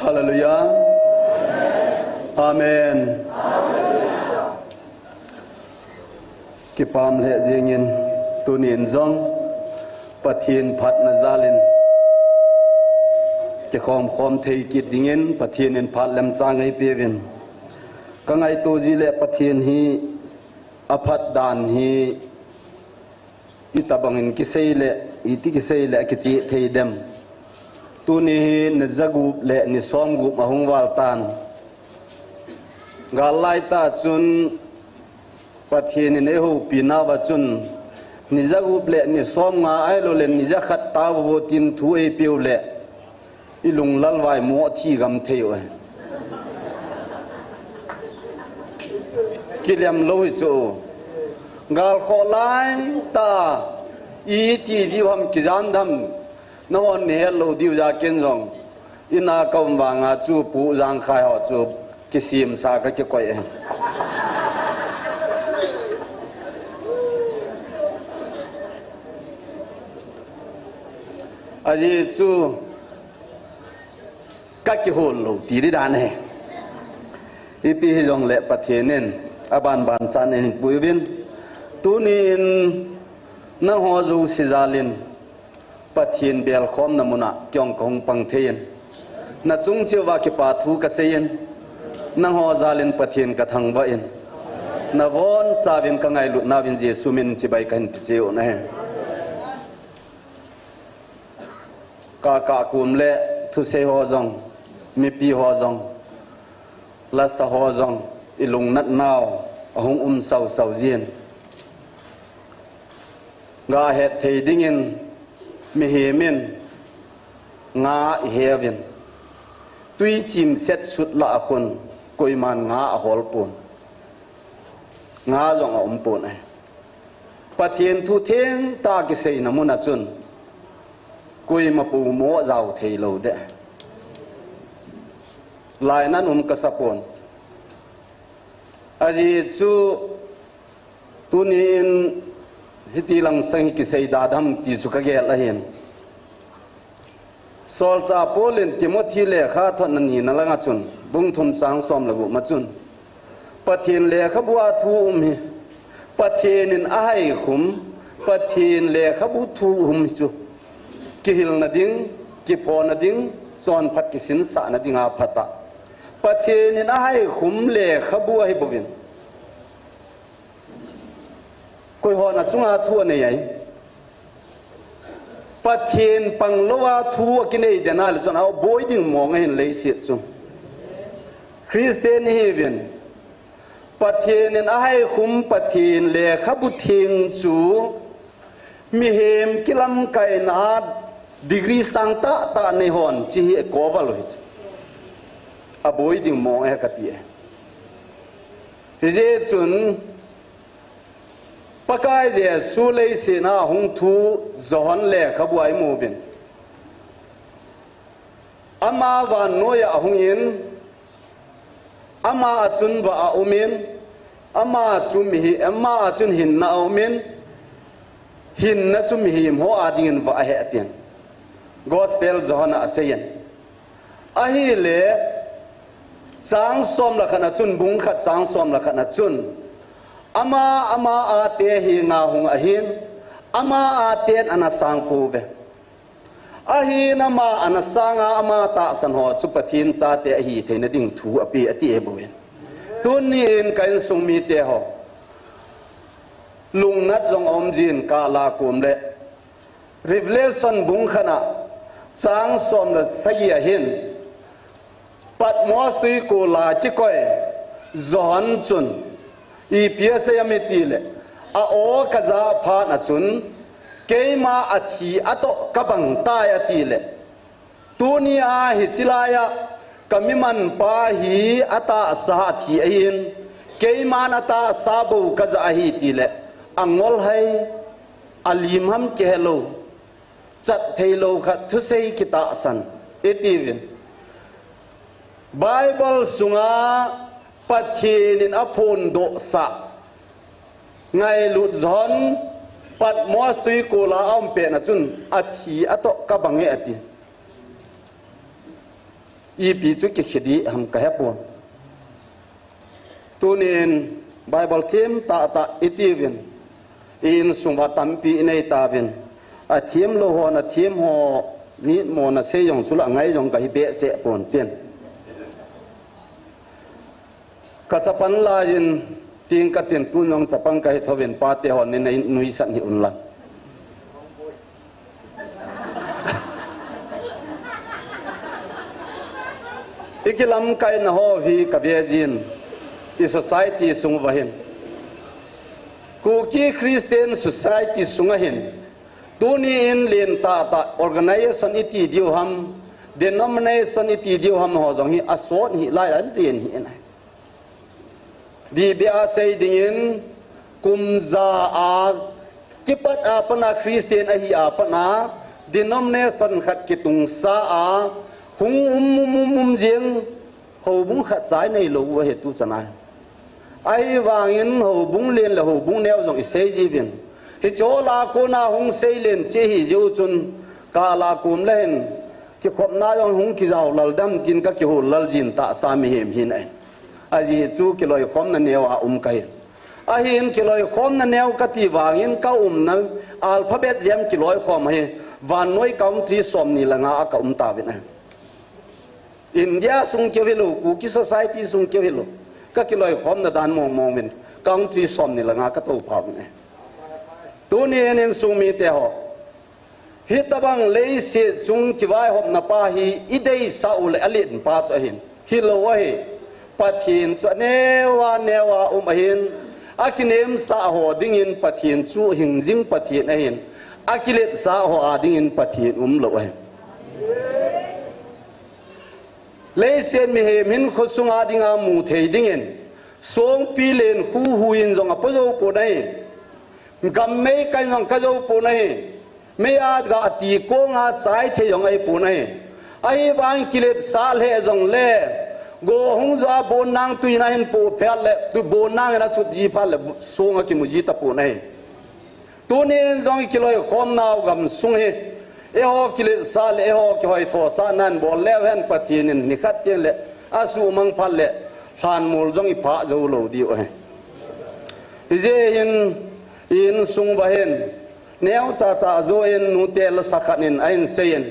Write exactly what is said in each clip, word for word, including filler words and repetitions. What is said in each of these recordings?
Hallelujah. Amen. Kipah lheh jingin, tunin jong Pathen phatna jalin kikhom khom thei kit dingin Pathen in phat lemchang eipeuvin. Ka ngaito ji le Pathen hi aphat dan hi itobangin kisei le, iti kisei le akichih thei dem. Tuni hi ni jagup le ni somgup ahung val tan. Gal laitah chun Pathen in eihoupi nauva chun ni jagup le ni somnga ahilou le ni jakhat tao vo tin thu eipeu le ilung lalvai mo thi gam thei u. Kilem lou hi chu. Gal khoh laitah iti diu ham kijam dam. Nahon ni het lou diu ja ken jong. Ina ka um vanga chu Pu Jangkhai ho chu kisimsa ka kikoi e. Ajeh chu ka kihol lou ti di dan e. Ipi hijongle Pathen in aban ban chan in puiuvin. Tunin nangho jouse jalin Pathen belkhomna muna kei jong kahung pang thei in. Nachung cheh uva kipa thu kasei in. Nangho jalin Pathen kathangvah in. Navon chauvin kangailut nauvin Jesu min in chibai kahin pe cheh u ahi. Ka, ka kum le thusei ho jong, mipi ho jong, lasa ho jong, ilungnat nau ahung um sau sau jin. Gahet thei dingin mihem in nga iheuvin. Tui chim set sut lah a khun koiman nga ahol pon. Nga jong aum pon e. Pathen thu thengtah kiseina muna chun koima poimo jao thei lou de. Lainat um kasa pon. Ajeh chu tunin hiti langsang hi kisei da dam ti chu kagel ahin. Solchah Paul in Timothy lekha thotna nina langa chun, bung thum chang som le gup ma chun, Pathen lekhabu a thu um hi, Pathen in ahaikhum, Pathen lekhabu thu um hi chu, kihilna ding, kiphona ding, chonphat kisinsahna dinga phatah. Pathen in ahaikhum lekhabu ahi bouvin. Koihon achunga thu anei ai. Pathen pang louva thu akinei den a le chun aboi ding mong ahin leiset chu. Christian ihiuvin. Pathen in ahaikhum Pathen lekhabu theng chu mihem kilamkaina a degree sang tahtah neihon chi hi akoval u hi chu. Aboi ding mong e kati e. Hijeh chun Pakai Jesu leiset a hung thu John lekhabu a imu uvin. Ama vannoiya ahungin, ama a chun vah aumin, ama chu mihi, ama a chun hinna aumin, hinna chu mihem ho adingin vah ahi atin. Gospel John a aseiyin. Ahile, chang som le khat na chun, bung khat chang som le khat na chun, ama, ama a te hi nga hung ahin, ama a ten ana sang pouve. Ahin ama ana sanga ama tahsan ho chu Pathen chate ahi theina ding thu ape ati e bouvin. Tunin ka insung mite ho. Lungnat jong aum jin ka la kum le. Revelation bung khat a chang som le sagi a hin Patmos tuikul a kikoi John chun ipi asei em itile, a aw kaja phat na chun keima athi atoh kabang tai atile, tuni a hiche lai a kamiman pa hi atahsa athi ahin, keiman atahsa bou kaja ahi tile, angol hai, alim ham kihelou, chat theilou khat thusei kitahsan itiuvin. Bible sunga Pathen in aphondohsah ngailut John Patmos tuikul a aum pet na chun athi atoh kabang e ati. Ipi chu kikhedi ham kahepon. Tunin Bible them tahtah itiuvin, i insung uva tampi inei tauvin, athem lou hon athem ho mitmona sei jong chule angai jong kahi behseh pon tin. Kachapan laiyin ting katin tun jong chapan kahi thouvin pate hon nei nuisat hih unlang. I kilamkaina ho hi kavejin, i society sung uva hin, Kuki Christian Society sunga hin, tuni in len tahtah organization iti diu ham, denomination iti diu ham ho jong hi asot hih lai a len hih in ahi. Dibeh a sei dingin, kum ja a kipat a pat a Christian ahi a pat a, denomination khat kitungsa a, hung um um um um jeng, houbung khat cha inei lou u ahi tuchan a. Ahivangin houbung len le houbung neo jong isei jiuvin. Hiche ho lah a kona hung sei len cheh hi jeh u chun, kal a kom le hin, kikhopna jong hung kijao lal dem tin kakihol lal jin tahsa mihem hi ahi. Ajeh chu kiloikhomna neo a um kahi. Ahin kiloikhomna neo kati vangin kaumna alphabet jem kiloikhom ahi. Vannoi country somni le nga a kaum tauvin ahi. India sung keu hilou, Kuki society sung keu hilou. Kakiloikhomna dan mong mong uvin country somni le nga katou pha uvin ahi. Tuni in insung mite ho, hitobang leiset chung kivaihopna pa hi ideisah u le alen pa chu ahin, hilou ahi. Pathen chu aneo a neo a um ahin, akinemsah ho dingin Pathen chu hingjing Pathen ahin, akiletsah ho a dingin Pathen umlou ahi. Leiset mihem hinkho sunga dinga mu thei dingin, songpi len khu hu in jong apo jou pon ahi. Gam meikai in jong ka jou pon ahi. Mei a ga ti konga chai thei jong ahi pon ahi. Ahivang kiletsah lheh jongle, go hung jo a bon nang tuina hin po phet le, tu bon nang in achup ji phat le, songa kimu ji tapon ahi. Tunin jong i kiloikhomnau gamsung hi, eiho kiletsah le eiho kihoithosah nan bol leu hen Pathen in nikhat teng le asuhmang phat le lhanmol jong i phah jou lou diu ahi. Hijeh hin i insung uva hin neocha cha jou in nute lasa khat in ahin sei in,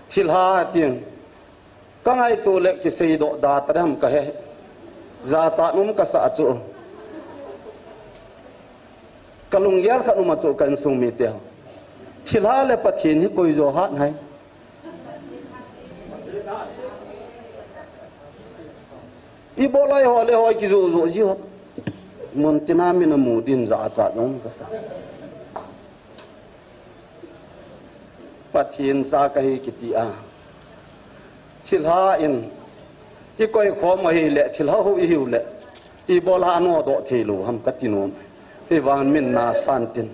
thilha tin, ka ngaito le kiseidoh da tadem kahe, jachat um kasah chu. Ka lunggel khat um a chu ka insung mite ho, thilha le Pathen hi koi jo hat ham? Ibola eiho le eiho kijoh joh ji ho. Muntina min amu din jachat um kasa. Pathen cha kahi kiti a, thilha in i koikhom ahile, thilha ho i hiu le, ibola anodoh thei lou ham kati nom. Hivang min nasan tin,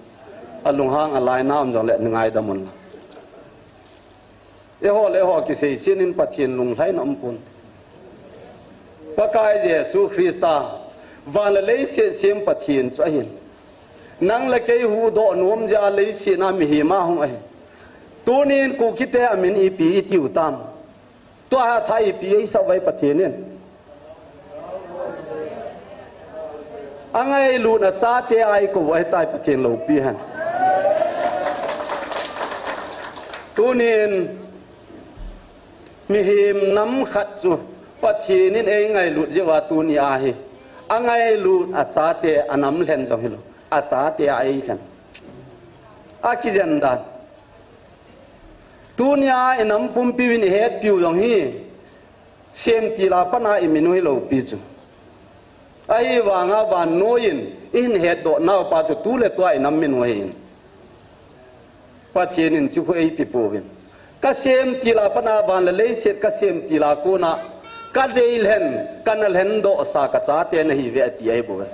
alunghang alainat um jongle ngaidam un lang. Eiho le eiho kiseiset in Pathen lunglhaina um pon. Pakai Jesu Christa, van le leiset sem Pathen chu ahin, nang le kei huhdoh nom jeh a leiset a mihem ahung ahi. Tunin Kukite amin ipi itiu tam? Tua hatah a ipi eisah uva i Pathen in? Angailut achate a eikou u ahitai, Pathen loupi hen. Tunin mihem nam khat chu Pathen in eingailut jeh uva tuni a hi, angailut achate anam lhen jong hilou, achate a eilhen. Akijen dan. Tunia inam pumpiuvin ihetpiu jong hi, semtil a pat a imin u hiloupi chu. Ahivanga vannoiyin ihin hetdoh naupa chu tuletua inam min u ahin, Pathen in chu khu eipepouvin. Ka semtil a pat a van le leiset ka semtil a kona ka deilhen, kana lhendohsa ka chate nahiuve ati ahibouve.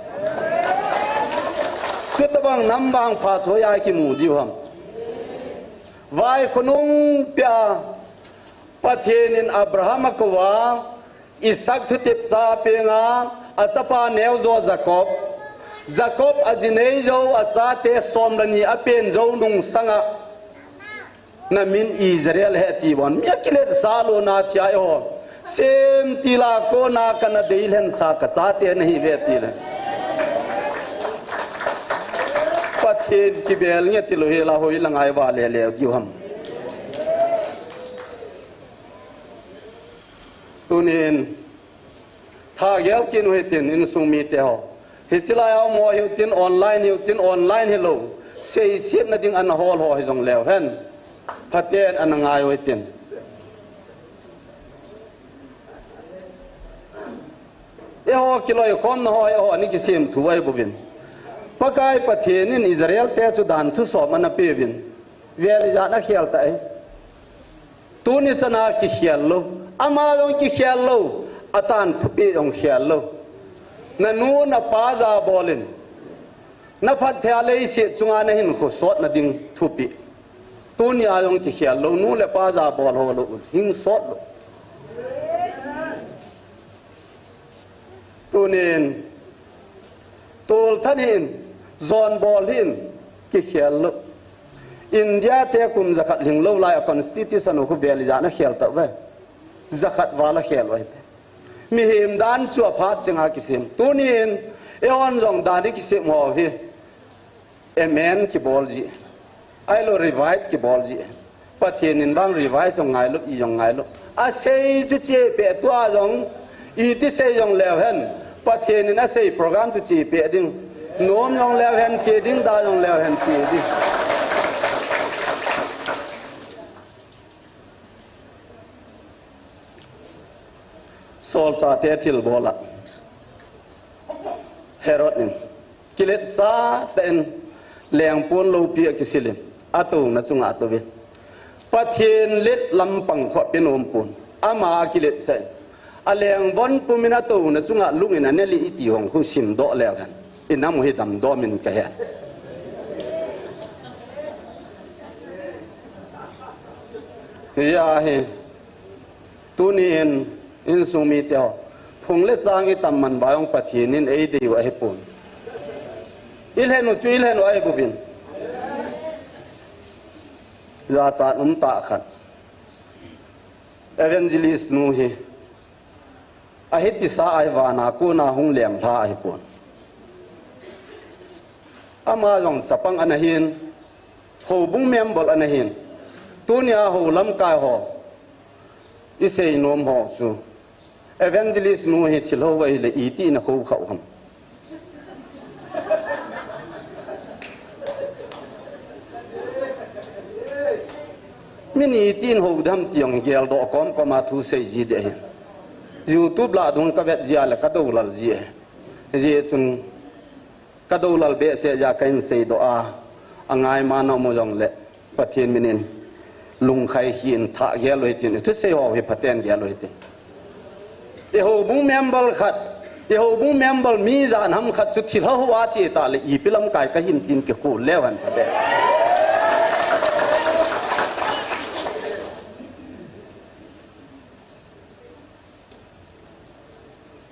Chutobang nam vangpha chu hoiya kimu diu ham? Vaikhonung pia Pathen in Abraham akouva, Isaac thutepcha apenga, achapa neojo Jacob, Jacob aji neijou achate som le ni apenjou nungsanga, namin Israel ahi atipon. Mi akiletsah louna thia eiho, Sem tila kona kana deilen sa kachate nahi ve tile. Pathen kibel nge tilou hela hoilang a iva lele diu ham. Tunin, thagel kit u hitin, insung mite ho. Hiche lai a um ho hiu tin, online hiu tin, online hilou. Seisetna ding ana hol ho hijong leu hen. Phaten ana ngai u hitin. Eiho kiloikhomna ho, eiho ana kisem thu ahi bouvin. Pakai Pathen in Israel te chu dan thusom ana peuvin. Vel ijat ana khel tai. Tuni chana kikhel lou. Ama jong kikhel lou. Atan thupeh jong khel lou. Nanu napa jabolin. Naphat thei a leiset chunga nahinkho sotna ding thupeh. Tunia jong kikhel lou. Nu le pa jabol ho lou. Hing sot lou. Tunin, tolthat hih in, jonbol hih in, kikhel lou. India te kum jakhat lhinglou lai a constitution u khu vel ijat ana khel tauve. Jakhat val akhel u hite. Mihem dan chu aphat chenga kisem. Tunin, eihon jong dan ikisem ho hi. Amen kibol ji. Ahilou revise kibol ji. Pathen in vang revise jong ngailou, i jong ngailou. Asei chu chepeh tua jong, iti sei jong leu hen. Pathen in asei program chu chepeh ding. Nom jong leu hen che ding, da jong leu hen che ding. Solchahte thilbol a Herod in kiletsah tah in lengpon loupi akisil in atouna chunga atouvin. Pathen let lampang khu ape nom pon. Ama akiletsah in. Alengvon pum in atouna chunga lung in anel e iti hong khu simdoh leu hen. Inam u hi damdoh min kahen. Hia hi. Tunin, insung mite ho. Phung le chang itam man uva jong Pathen in eidei u ahipon. Ilhen u chu ilhen u ahi bouvin. Jachat um tah khat. Evangelist nu hi. Ahi tisa ahi vana kona hung lenglha ahipon. Ama jong chapang ana hin. Houbung member ana hin. Tunia hou lamkai ho. Isei nom ho chu. Evangelist nu hi thil hou ahile iti na hou khah u ham. Min itin hou dam ti jong geldoh komkom a thu sei ji ding ahi. YouTube lah dung kavet ji a le kadoulal ji ahi. Hijeh chun kadoulal behseh jeh a kahin seidoh a, angai man a um u jongle. Pathen minin lungkhai hih in thah gel u hitin, i thusei ho hi phaten gel u hitin. I houbung member khat, i houbung member mi ijat ham khat chu thil hou a che tah le ipi lamkai kahin tin kikhol leu hen phaten.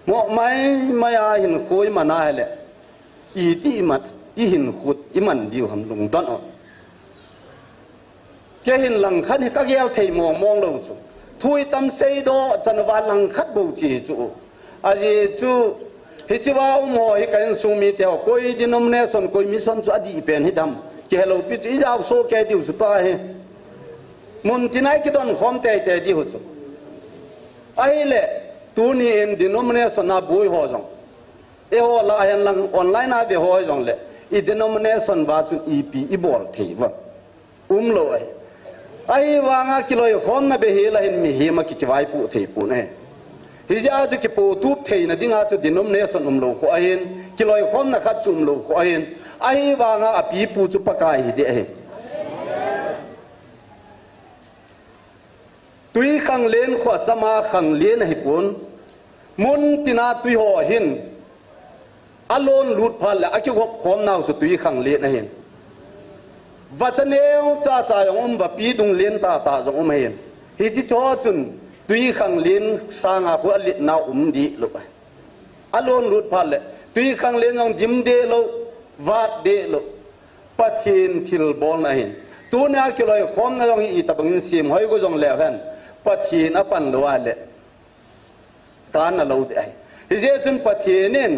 Mo mai mai a hinkho iman a hile. Iti iman, ihinkho iman diu ham lungdon o. Kei hin langkhat hi kagel thei mong mong lou chu. Thu itam seidoh chan uva langkhat bou che chu. Ajeh chu, hiche va um ho hi ka insung mite ho, koi denomination, koi mission chu adih pen hi dam. Kihelou pi chu ijao soh kei diu chu tua hi. Mun tin a ikidon khom tei tei diu chu. Ahile, tuni in denomination a boi ho jong. Eiho lah hen lang online a ve ho jong le. I denomination va chun ipi ibol thei uvam. Umlou ahi. Ahivanga kiloikhomna be hel a hin mihem a ki, kivaipoh thei pon ahi. Hijeh a chu kipotup theina dinga chu denomination umlou khu ahin, kiloikhomna khat chu umlou khu ahin. Ahivanga apipu chu Pakai hi ding ahi. Twikhanglen khu achama khanglen ahipon. Mun tina twi ho ahin. Alon lut phat le akigop khom nau chu twikhanglen ahin. Vacha neo cha cha jong um, vapi dung len tah tah jong um ahin. Hiche cho chun twikhanglen sanga khu alet nau um deh lou. Alon lut phat le twikhanglen jong dim deh lou, vat deh lou. Pathen thilbolna ahin. Tunia kiloikhomna jong hi itobang in sem hoi go jong leu hen. Pathen apan lou a le. tan a lo de ahi. Hijeh chun Pathen in,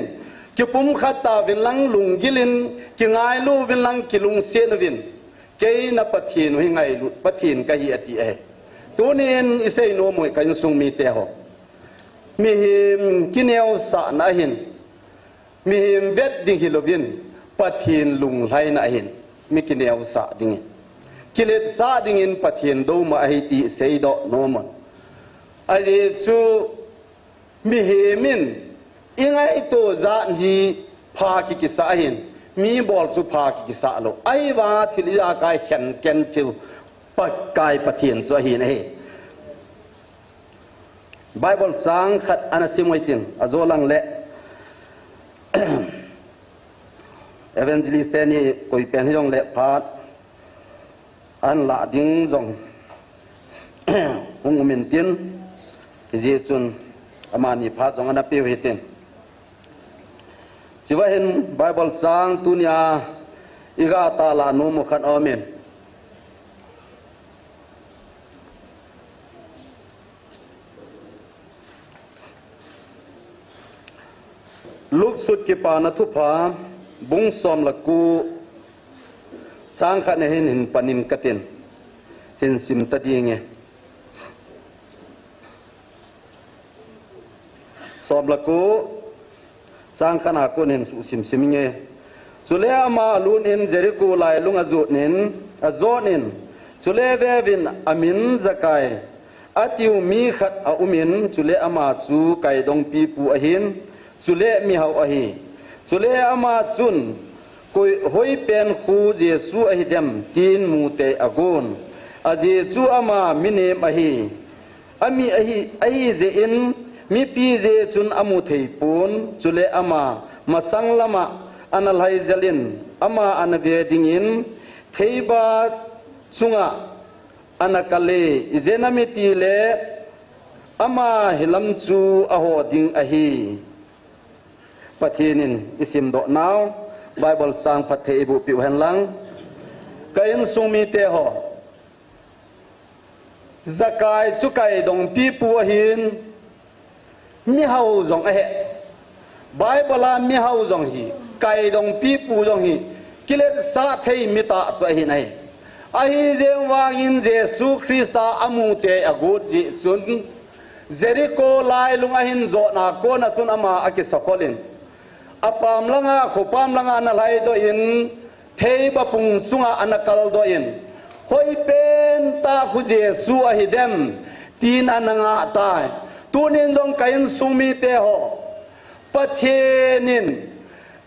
kipumkhat tauvin lang lunggil in, kingailu uvin lang kilungset uvin, kei na Pathen u hi ngailut Pathen kahi ati ahi. Tunin isei nom u hi ka insung mite ho, mihem kineosahna ahin, mihem vet ding hilouvin, Pathen lunglhaina ahin, mi kineosah dingin, kiletsah dingin Pathen douma ahi ti seidoh nom un. Ajeh chu mihem in ingaito jat hi pha kikisah ahin, mi bol chu pha kikisah lou. Ahivang thil ijakai khen ken chu Pakai Pathen chu ahin ahi. Bible chang khat ana sim u hitin, ajo lang le evangelist teni koi pen hijongle phat an lah ding jong hung um intin, hijeh chun amani phat jong ana peu hitin. Chuva hin Bible chang tunia iga tahlah nom u khat aumin. Luke sut Kipana Thupha bung som le ko chang khat na hin hin panin katin, hin sim ta dinge. Som le ko chang khat na kon hin suhsim sim inge. Chule ama alut in Jericho lailung ajot in, ajot in, chule veuvin amin Zakai atiu mi khat aumin, chule ama chu kaidongpipu ahin, chule mihao ahi. Chule ama chun, koi, hoipen khu Jesu ahidem, tin mutei agon. Ajeh chu ama minem ahi. Ami ahi, ahijeh in mipi jeh chun amu theipon, chule ama masang lama ana lhaijel in, ama ana ve dingin theiba chunga ana kal e, ijeh inem itile ama hilam chu aho ding ahi. Pathen in isimdoh nau Bible chang phatthei eiboh peh u hen lang. Ka insung mite ho, Zakai chu kaidongpipu ahin, mihao jong ahi. Bible a mihao jong hi, kaidongpipu jong hi, kiletsah thei mi tah chu ahin ahi. Ahijeh vangin Jesu Christa amutei agot jeh chun, Jericho lailung ahin jotna kona chun ama akisakhol in, apam langa, khopam langa ana lhaidoh in, theiba pung sunga ana kaldoh in, hoipen tah khu Jesu ahidem, tin ana ngah tai. Tunin jong ka insung mite ho, Pathen in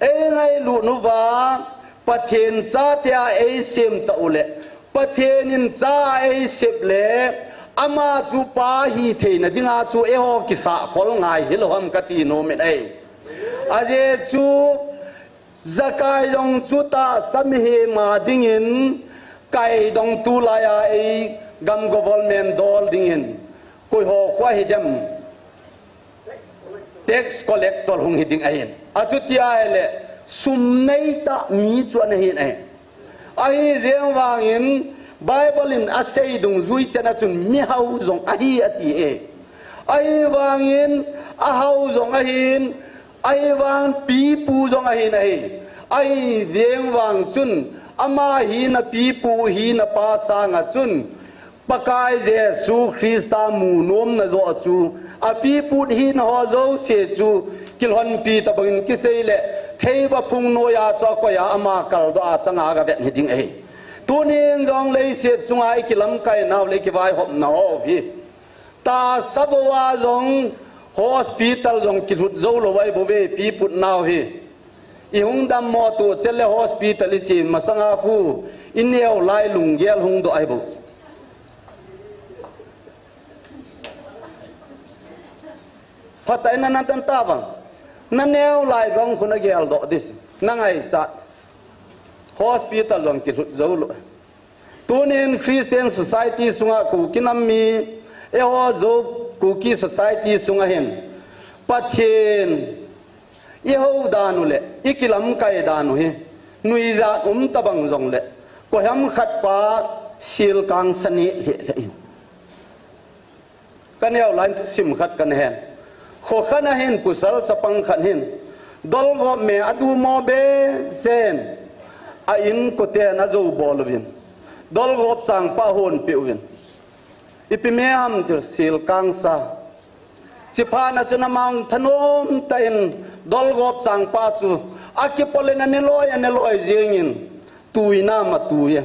eingailut uva, Pathen chate a eisem tah uleh, Pathen in cha eisep le, ama chu pa hitheina dinga chu eiho kisahkhol ngai hilou ham kati nom in ahi. Ajeh chu Zakai jong chu tahsa mihem a dingin kaidong, tulai a eigam government dol dingin koiho khu ahidem, tax collector hung hiding ahin. Achuti ahile sum neitah mi chu ana hin ahi. Ahijeh vangin Bible in asei dungjui chan a chun mihao jong ahi ati e. Ahivangin ahao jong ahin, ahivang pipu jong ahin ahi. Ahijeh vang chun ama hina pipu hina pa sanga chun Pakai Jesu Christa mu nomna joh chu, apipu hina ho jouse chu kilhonpi tabangin kisei le, theiba phung noiya chu akoiya ama kaldoh a changa gavet hiding ahi. Tunin jong leiset chunga ikilamkai nau le ikivaihopna ho hi, tahsa bou a jong hospital jong kilhut jou lou ahi bouve, ipipu nau hi. Ihung dammo toh chele hospital iche masanga khu ineo lai lunggel hungdoh ahi bou. Phatah in nana tan tavang. Naneo lai vang khu nageldoh ding, nangaichat. Hospital jong kilhut jou lou. Tunin Christian society sunga Kuki nam mi, eiho Zo Kuki society sunga hin, Pathen ihou dan u le ikilamkai dan u hi nuijat um tabang jongle, koiham khat pa silkang sa neh lheh lheh in. Kaneo lai in thusim khat kana hen. Kho khat ahin pasal chapang khat hin, dolgop me adu mo be sen, a inkoten ajou bol uvin, dolgop changpa hon pe uvin. Ipi me ham ti le, sil kangsa. Chuphat na chun amang thanom tah in dolgop changpa chu akipol in ane loi, ane loi jingin, tuina ma tui e.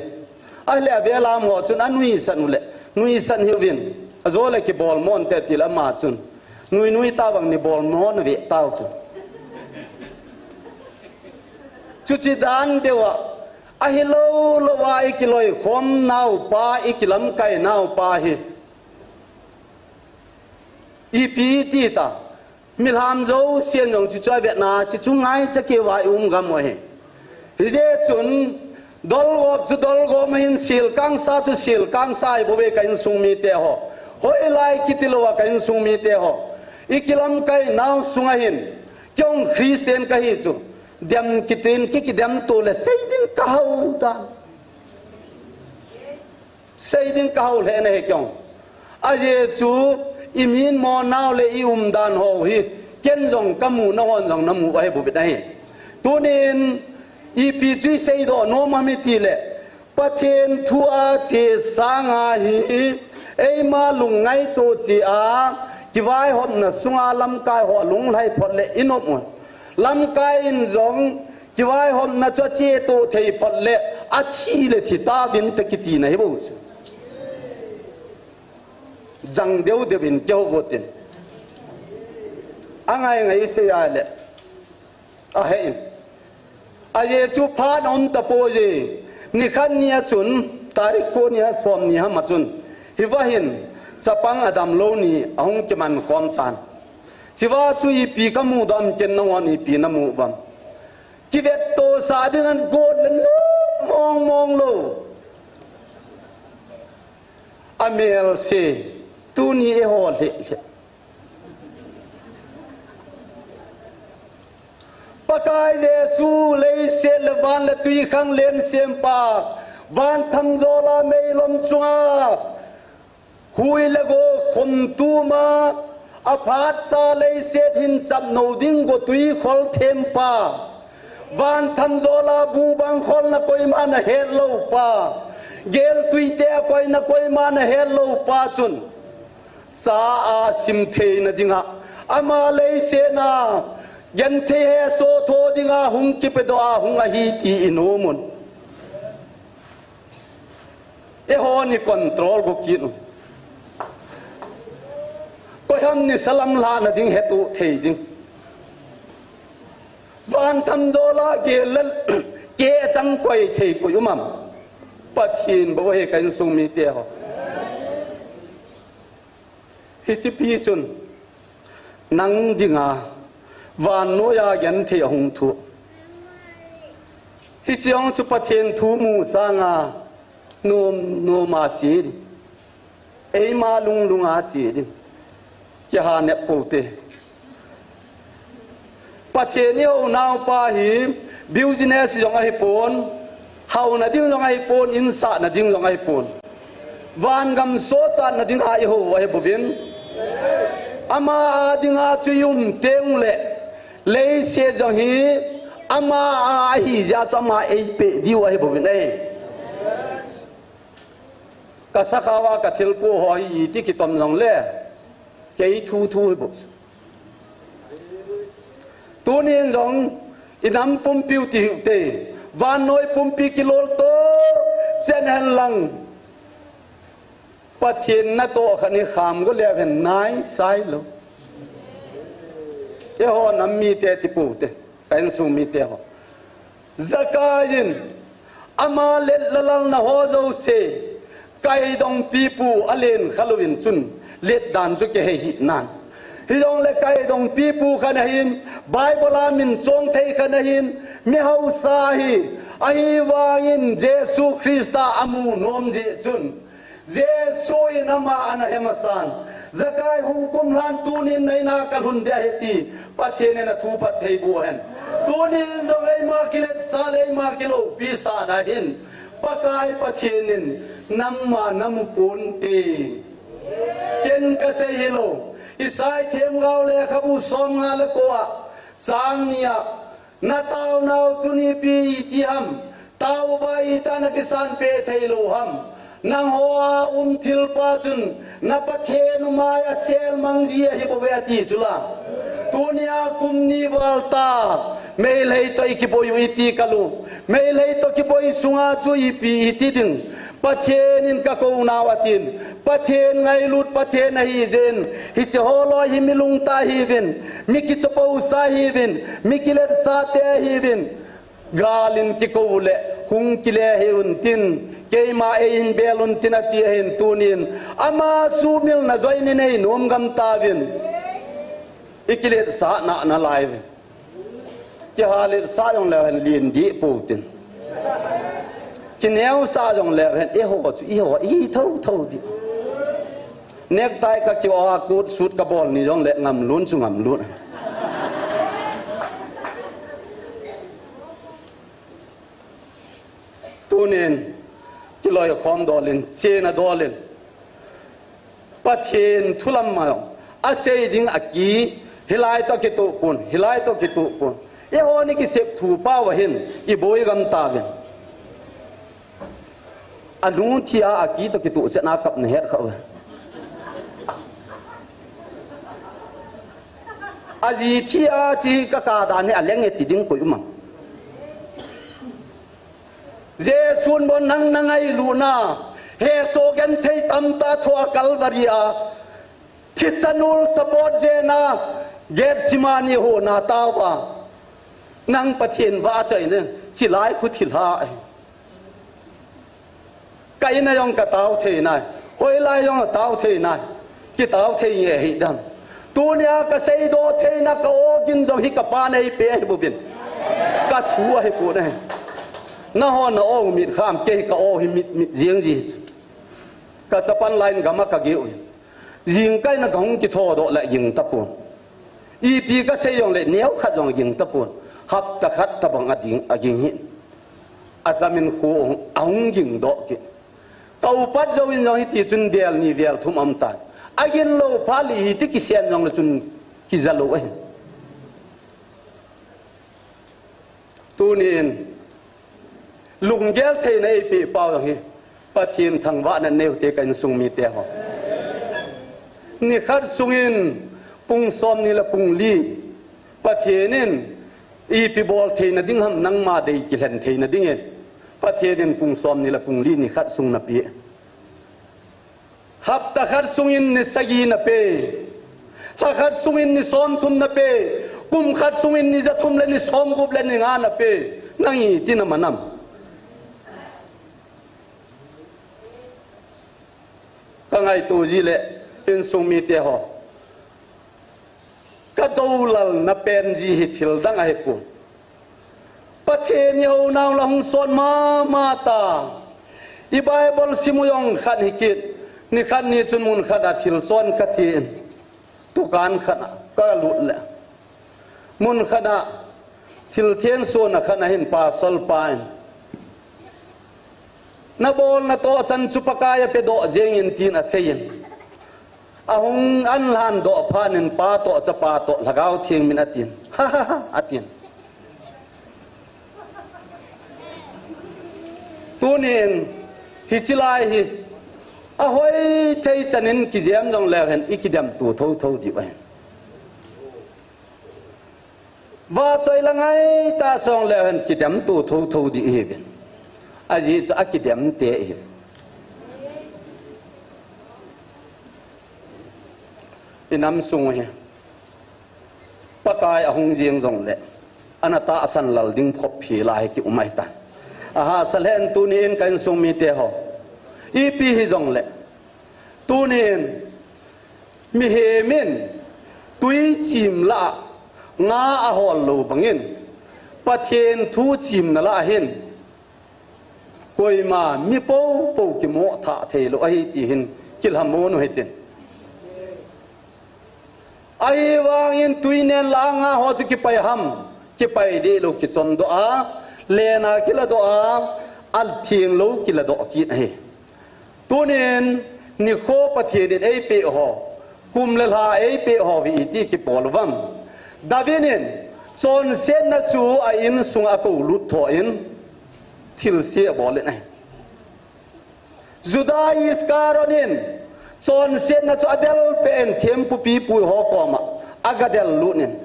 Ahile avel a mo chun anuisan u le, nuisan hih uvin, ajo le kibol mo inte ti le ama chun nui nui ta bang ni bol mo na ve tau chu. Chuche dan deu a, ahilou lou a i kiloi khom nau pa, i kilamkai nau pa hi ipi ti ta. Mihem jousen jong chuchu avetna, chuchu ngaicha keuva i um gam u ahi. Hijeh chun, dolgop chu dolgop ahin, sil kangsa chu sil kangsa ahi bouve ka insung mite ho. Hoilai kiti lou a ka insung mite ho. I kilamkai nau sunga hin, kei jong Christian kahi chu, dem kitin, ki, kidem to le sei ding kahao ta. Sei ding kahao lheh na hi kei jong. Ajeh chu i min mo nau le i umdan ho hi, ken jong kamu, nahon jong namu ahi bouvin ahi. Tunin ipi chu i seidoh nom ham i ti le, Pathen thu a che sanga hi, eima lungngaito che a, kivaihopna sunga lamkai ho lunglhai phot le i nom u. Lamkai in jong kivaihopna chu ache to thei phot le, athi le thi tauvin te kitina hi bou chu. Jang deu deu in kihou uvin tin. Angai ngai sei a le, ahe in. Ajeh chu phat aum tapoi e. Nikhat nia chun, tarik ko nia som ni ham a chun, hiva hin chapang adam lou ni ahung kiman khom tan. Chuva chu ipi kamu dam, ken nahon ipi namu uvem. Kivetto sah ding agot le nom mong mong lou. Amel se, tuni eiho lheh lheh. Pakai Jesu leiset le van le twi khanglen sempa, van thamjol a meilom chunga hui le go khum tuma, aphatsa leiset hin chapnou ding gotwi khol thempa, van thamjol a bu bang kholna koiman ahet lou pa, gel twite a koina koiman ahet lou pa chun, cha a sim theina dinga, ama leiset a genthei hesoh tho dinga hung kipedoh a hung ahi ti i nom un. Eihon i control go kit u. Koiham nisa lamlhahna ding hetu thei ding. Van thamjol a gel le kechang koi thei koi um am? Pathen bou ahi ka insung mite ho. Hiche pi chun nang dinga vannoiya genthei ahung thu. Hiche jong chu Pathen thu mu sanga nom nom a che ding. Eima lung lung a che ding. Kiha nep pou te. Pathen i hou nau pa hi business jong ahipon, haona ding jong ahipon, insahna ding jong ahipon. Vangam sochatna dinga i hou ahi bouvin. Ama a dinga chu i um teng le, leiset jong hi ama a ahi jeh chun ama eipeh diu ahi bouvin ahi. Ka sakhao a ka thilpoh ho hi iti kitom jong le, kei thu thu hi bou. Tunin jong i nam pumpi u ti hiu te, vannoi pumpi kilolto chen hen lang, Pathen natoh khat ni kham go leu hen nai sai lou. Eiho nam mite ti pou te, ka insung mite ho. Zakai in ama let lalalna ho jouse, kaidongpi pu alen khalouvin chun, let dan chu kihei hih nan. Hijongle kaidongpi pu khat ahin, Bible a min chong thei khat ahin, mi hausa ahi, ahivangin Jesu Christa amu nom jeh chun, Jesu in ama ana hemasan. Zakai hung kumlhan tunin neina kalhun ding ahi ti Pathen in athu phatthei boh hen. Tunin jong eima kiletsah le eima kiloupisa na hin, Pakai Pathen in nam a namu ponte. Ken kasei hilou. Isai themgao lekhabu somnga le ko a, chang ni a, nataonau chu ipi iti ham? Tao uva iti a nakisan peh theilou ham? Nangho a um thilpa chun na Pathen umai a selmang ji ahi bouve ati chula. Tunia kum ni val ta, Meitei toh ikiboi u iti kalu. Meitei toh kiboi sunga chu ipi iti ding? Pathen in kakou nau atin, Pathen ngailut Pathen ahi jeh in, hiche holoi hi mi lungtah ahiuvin, mi kichapousa ahiuvin, mi kiletsah te ahiuvin, gal in kikou le hung kile hih un tin, keima eihin bel un tin ati ahin tunin, ama sumilna joh in inei nom gam tauvin. Ikiletsah nalai uvin. Kiha letsah jongleu hen len deh pou tin. Kineosah jongleu hen, eiho chu, eiho, ihi thotho ding. Necktie kakiho a, coat suit kabol ni jongle ngamlou chu ngamlou. Tunin, kiloikhom dol in, chena dol in. Pathen thu lam ma jong asei ding aki, hilai toh kitoh pon, hilai toh kitoh pon. Eiho ni kisep thu pau ahin, iboi gam tauvin. Anu thi a aki toh kitoh chet na kap nahet kha uve. Aji thi a chi kaka dan hi aleng e ti ding koi um am? Jesun bou nang nangailutna, hesoh genthei tamtah thoh a Calvary a, thisan ul support jeh in a, Gethsemane hon a tao a, nang Pathen vahchoi in, chilai khu thilha ahi. Ka in a jong katao thei nai, hoilai jong atao thei nai, kitao thei nge hidam? Tunia kaseidoh theina ka-o gin jong hi kapan eipeh ahi bouvin, kathu ahipon ahi. Nahon na-o mit kham, kei ka-o hi mit mit jeng ji. Kachapan lai in gam a kageh uvin, jingkah in a kahung kithodoh le ging tapon. Ipi kasei jongle neokhat jong ging tapon. Hapta khat tabang aging, aging hi. Achamin khu ahung gingdoh kit. Ka-upat jouvin jong hitichun vel ni vel thum aum tan. Agin lou phat le hiti kisen jongle chun kijalou ahi. Tunin, lunggel theina eipeh pau jong hi, Pathen thangvahna neute ka insung mite ho. Nikhat sungin pung somni le pung li, Pathen in ipi bol theina ding ham, nangma dei kilhen theina dingin, Pathen in pung somni le pung li nikhat sung napeh. Hapta khat sungin ni sagi napeh. Lha khat sungin ni somthum napeh. Kum khat sungin ni jathum le ni somgup le ni nga napeh. Nang iti naman am? Kangaito ji le, insung mite ho, kadoulalna pen ji hi thil dang ahipon. Pathen i hounau la hung sot mama ta. I Bible sim u jong khat hikit. Nikhat ni chun mun khat a thil chon kachen. Dukan khat a kalut le, mun khat a thil theng sona khat a hin pastor pa in, "Nabolna toh chan chu Pakai a pedoh jengin," tin aseiyin. Ahung anlhan doh phat in pa toh chapa toh Lhagao Theng min atin. "Ha, ha, ha," atin. Tunin, hiche lai hi, ahoi thei chanin kijem jongleu hen, i kidemto thotho diu ahin. Vahchoi la ngaitah jongleu hen, kidemto thotho ding ihiuvin. Ajeh chu akidem te ihiu. I nam sung u hi Pakai ahung jeng jongle, ana tahsan lal ding khop hi la hi ki um ahitan. Ahahsa lheh in tunin ka insung mite ho, ipi hijongle, tunin mihem in tui chim lah a nga ahol lou bangin, Pathen thu chimna lah a hin koima mi popo kimoh thah thei lou ahi ti hin kilhamon u hitin. Ahivangin tui nen lah a nga ho chu kipai ham, kipai deh lou, kichon doh a, len a kila doh a, atheng lou kila doh kit ahi. Tunin Nikho Pathen in eipeh ho, kum le lha eipeh ho hi iti kibol uvam? David in chonsetna chu a insung a akou lut tho in thilse abol in ahi. Juda Iscariot in chonsetna chu adel peh in thempupi pu ho koma aga del lut in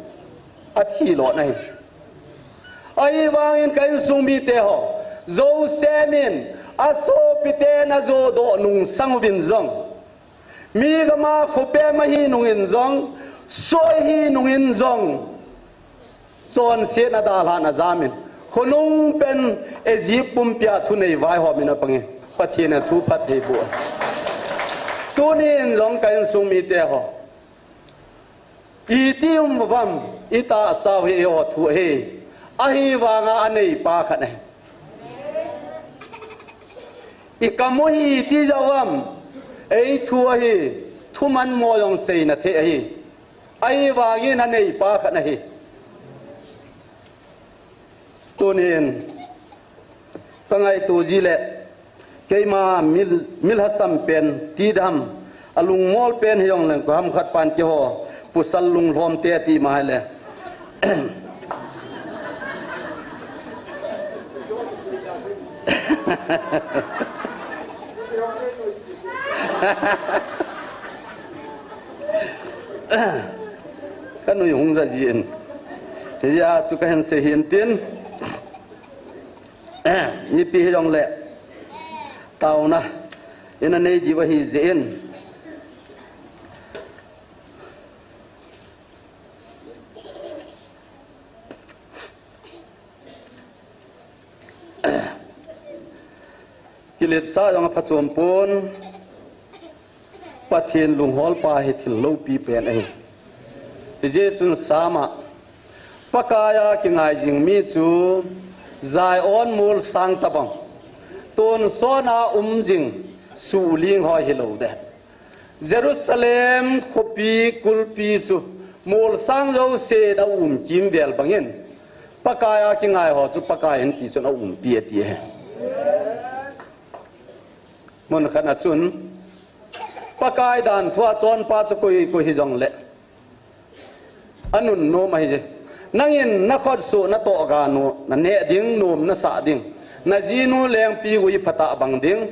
athi lon ahi. Ahivangin ka insung mite ho, Joseph in asopite ana jodoh nungsang uvin jong, mi gam a khopem ahi nungin jong, soi ahi nungin jong, chonsetna dalhah in ajam in, khonung pen Egypt pumpi a thunei vaihom in apang in, Pathen in athu phatthei boh. Tunin jong ka insung mite ho, iti um uvam? Itahsa u hi eiho thu ahi. Ahivanga aneipa khat ahi. I kam u hi iti jeh uvam? Eithu ahi. Thuman mo jong seina thei ahi. Ahivangin aneipa khat ahi. Tunin ka ngaito ji le, keima mil, mil lhasam pen ti dam, alungmol pen hijongleng, koiham khat pan keiho pasal lunglhomte ati ma hile, ka nui hung ja jin, hijeh a chu kahin sei hin tin. Ipi hijongle, taona ina nei diu ahi jeh in, kiletsah jong aphachom pon, Pathen lungholpa hi thil loupi pen ahi. Hijeh chun Sam a, Pakai a kingai jing mi chu Zion molsang tabang, tonsot a um jing suhling ho hilou ding. Jerusalem khopi kulpi chu molsang jousen aum kimvel bangin, Pakai a kingai ho chu Pakai in tichun aumpi ati ahi. Mun khat a chun, Pakai danthua chonpa chu koi, koi hijongle, anunnom ahije. Nangin nakhutsoh natoh ganu naneh ding, nom nasah ding, najinu lengpigui phatah bang ding,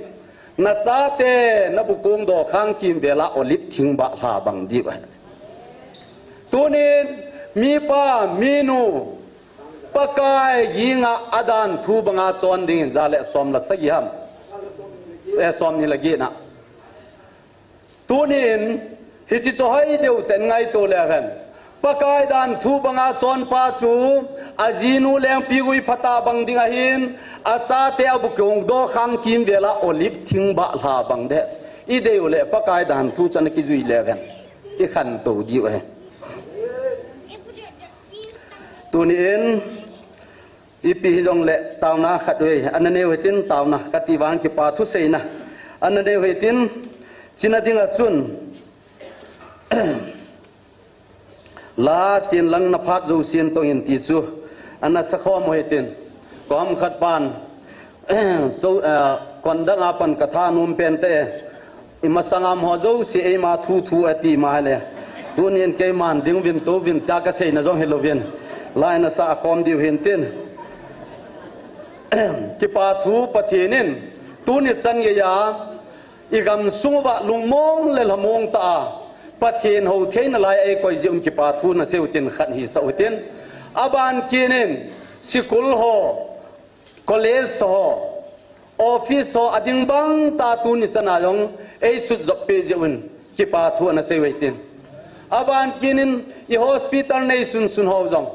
nachate nabukong dokhang kimvel a olive thing bahlha bang diu ahi. Tunin mipa minu Pakai ginga adan thu banga chon dingin ja le som le sagi ham, eh, somni le get na. Tunin hiche chu hoideu ten ngaito leu hen, Pakai dan thu banga chonpa chu ajinu lengpigui phatah bang ding ahin, achate abukong dokhang kimvel a olive thing bahlha bang ding. Idei u le Pakai dan thu chu ana kijui leu hen, ikhantou diu ahi. Tunin ipi hijongle taona khat vei ana neiu hitin, taona kati vang kipa thuseina ana neiu hitin, china dinga chun la chen lang naphat jousen tongin ti chu ana sakhom u hitin, kom khat pan, chu, eh, kondang a pan katha nom pen te, imasang a amaho jouse eima thu thu ati ma le, tunin keiman ding vin touvin tia kaseina jong hilouvin, la ina sakhom diu hintin. Kipa thu, Pathen in tuni chan geiya igamsung uva lungmong le lhamong tah a Pathen hou theina lai eikoi jeh un kipa thu naseiu tin khat hisah u hitin. Aban kit in, school ho, college ho, office ho ading bang tah tuni chana jong eisut jop peh jeh un kipa thu anaseiu hitin. Aban kit in i hospital neisun sun ho jong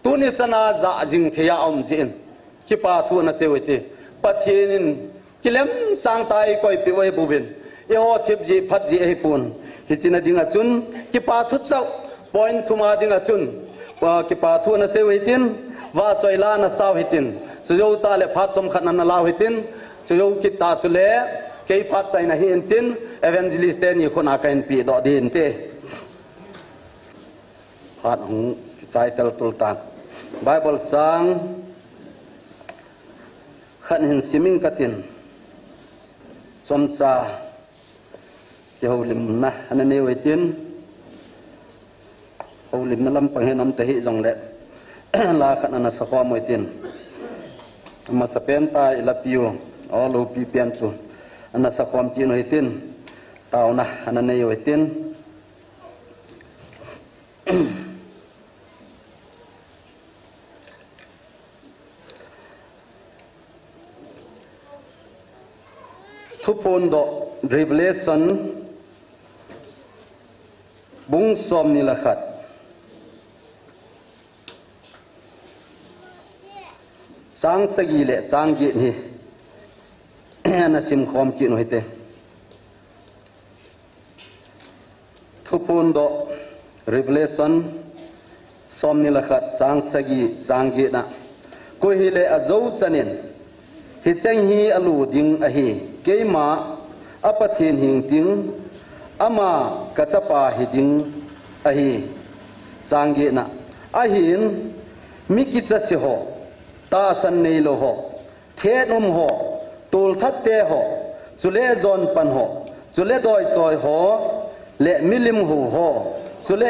tuni chana jah jing thei a aum jeh in kipa thu anaseiu hite. Pathen in kilem sangtah a eikoipeh u ahibouvin, eiho thip jeh phat jeh ahipon. Hiche na dinga chun kipa thu chauh, point thum a dinga chun, pa, kipa thu anaseiu hitin, vahchoi la anasau hitin, chujou tah le phat chomkhat ana lau hitin, chujou kit tah chule kei phat chaina hi intin, evangelist teni khut a kahin pehdoh ding inte. Phat hung kichai teltul tan. Bible chang khat hin sim ing katin, chomcha Kihoulimna ana nei u hitin, houlimna lampang hin um tahih jongle, la khat ana sakhom u hitin. Amasapen tah a ilapiu, aw loupi pen chu ana sakhom kit u hitin, taona ana nei u hitin. Thuphondoh, Revelation, bung somni le khat, chang sagi le chang get hi ana simkhom kit u hite. Thuphondoh, Revelation, somni le khat, chang sagi, chang get na. Koi hileh ajou chanin, hicheng hi alu ding ahi, keima a Pathen hing ting, ama kachapa hiding ahi. Chang get na. Ahin, mi kichase ho, tahsan neilou ho, thet um ho, tolthat te ho, chule jonpan ho, chule doichoi ho, le milim hou ho, chule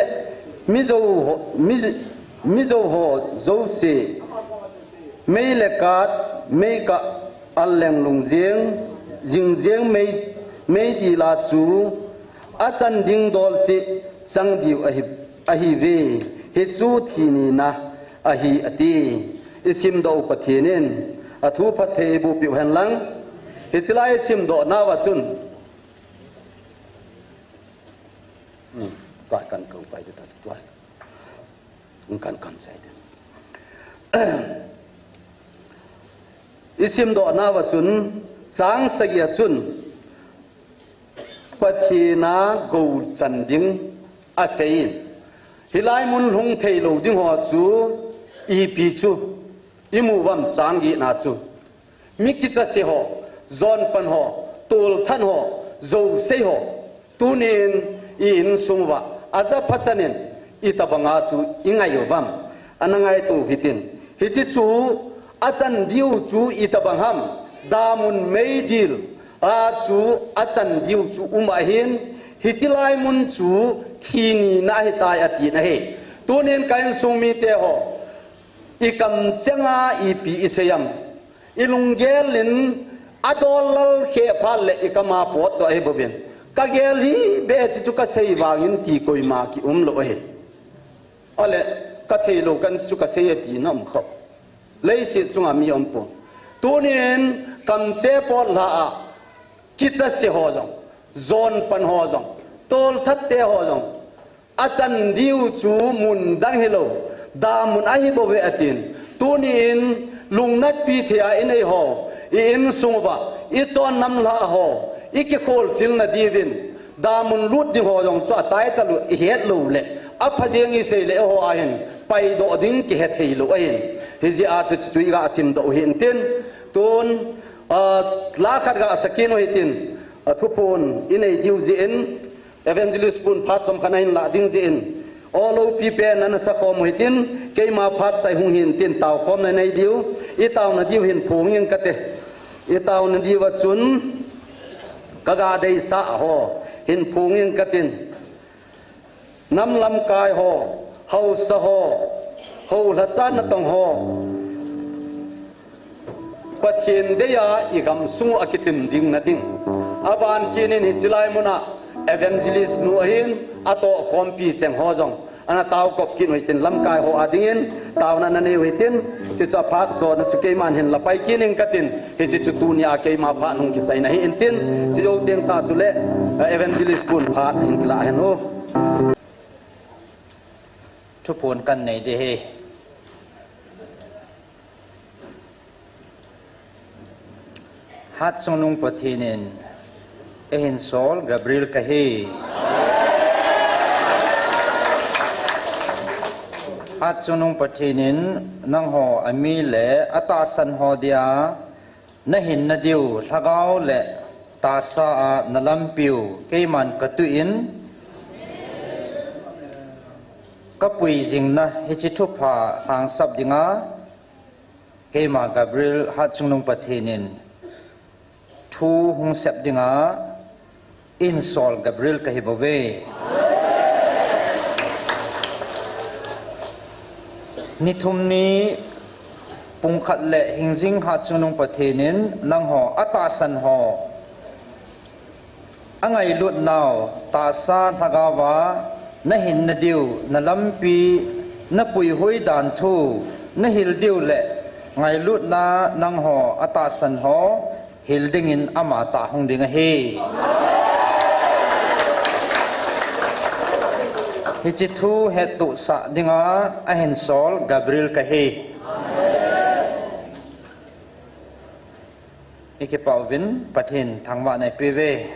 mijou ho, mi, mijou ho jouse, mei le kat, meikah, alleng lungjeng, jingjeng mei, meidil a chu achan ding dol cheh chang diu ahi, ahiuve, hichu thi nina ahi ati. Isimdoh u Pathen in athu phatthei eiboh piu hen lang. Hiche lai isimdoh nauva chun, hmm, tua kan kou pai ding ta tua. Kan kan sai ding. Isimdoh nauva chun, chang sagi a chun, Pathen a gou chan ding aseiyin. Hilai mun lhung theilou ding ho chu ipi chu imu uvam chang get na chu. Mi kichase ho, jonpan ho, tolthat ho, jouse ho. Tunin i insung uva, ajapha chanin, itobanga chu ingai uvam. Ana ngaito u hitin. Hiche chu, achan diu chu itobang ham. Damun meidil a chu achan diu chu um ahin, hiche lai mun chu thi nina ahitai atina ahi. Tunin ka insung mite ho, i kamcheng a ipi isei am? I lunggel in adol lal kheh phat le i kam a potdoh ahi bouvin. Ka gel hi beh, hiche chu kasei vangin ti koima kium lou ahi. Ahile, ka theilou kan chu kasei ati na um khop. Leiset chunga mi um pon. Tunin kamcheng pot lha a, kichase ho jong, jonpan ho jong, tolthat te ho jong, achan diu chu mun dang hilou, damun ahi bouve atin. Tunin lungnatpi thei a inei ho, i insung uva, i chonnam lha ho, i kikholchilna diuvin, damun lut ding ho jong chu atai talou, i het lou le, apha jeng isei le ho ahin, paidoh ding kihe thei lou ahin. Hijeh a chu, chu, chu i ga simdoh u hitin, tun, ah, la khat ga sa kit u hitin, ah, thuphon inei diu jeh in, Evangelist pun phat chomkhat ahin lah ding jeh in, aw loupi pen ana sakhom u hitin, keima phat chai hung hitin, taokhomna nei diu, i taona diu hin phong ing kate. I taona diuva chun, ka ga deisah ho hin phong ing katin. Nam lamkai ho, haosa ho, hou lhacha natong ho, Pathen dei a i gamsung u akitim ding na ding. Aban kit in hiche lai mun a evangelist nu ahin, atohkhompi cheng ho jong ana taokop kit u hitin, lamkai ho a dingin taona ana nei u hitin, hiche chu aphat jona chu keiman hin la pai kit ing katin, hiche chu tunia keima phat hung kichaina ahi intin, hiche jou teng tah chule, eh, evangelist pun phat hin kilah hen u. Thuphon kan nei ding ahi. Hatchungnung Pathen in eihin sol Gabriel kahi. Hatchungnung Pathen in nangho ami le atahsan ho dia nahinna diu lhagao le tahsa a nalampiu keiman katuh in, kapui jingna hiche thupha lhangsap dinga, keima Gabriel Hatchungnung Pathen in thu hung sep dinga, Insol Gabriel kahi bouve. Nithum ni pungkhat le hingjing hatchungnung Pathen in nangho atahsan ho, angailutnau tahsa lhagaova nahin nadiu, nalampi napuihui dan thu nahil diu le ngailutna nangho atahsan ho hil dingin amatah hung ding ahi. Hiche thu hettohsah dinga ahinsol Gabriel kahi. Ikipah uvin Pathen thangvahna ipeuve.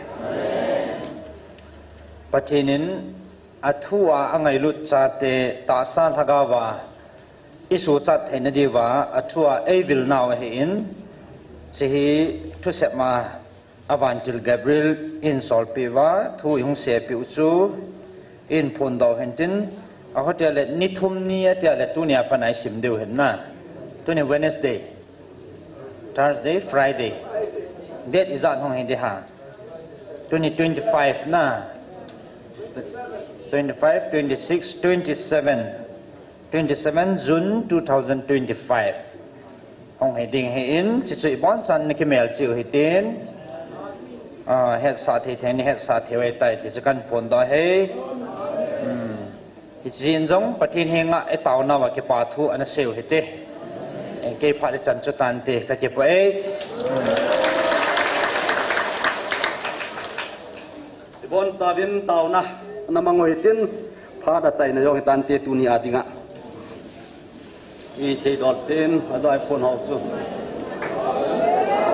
Pathen in athua angailut chate tahsa lhagaova isuhchat theina diuva athua eivilnau ahin, hiche hi thusep ma avantil Gabriel insolpeh uva thu ihung seipeh u chu ihin phondoh hintin, ahoitah le nithum ni atile tunia pat a isim diu ahin na. Tuni Wednesday, Thursday, Friday. Date ijat hung hi ding ham? Tuni twenty-five na. Twenty-five, twenty-six, twenty-seven. Twenty-seven June two thousand twenty-five. Hung hi ding ahin, hiche chu ibonchan nakimelchih u hitin. Ah, hetsah thei thei in nahetsah thei u ahitai ti chu kahin phondoh ahi. Hmm. Hiche jeng jong Pathen henga itaonauva kipa thu anasei u hite. Eh, kei phat ichan chu tante, kakipah e. Hmm. Ibonchauvin taona namang u hitin, phat achaina jong hitante tunia dinga. Ithei dolchen, aja iphon hou chu.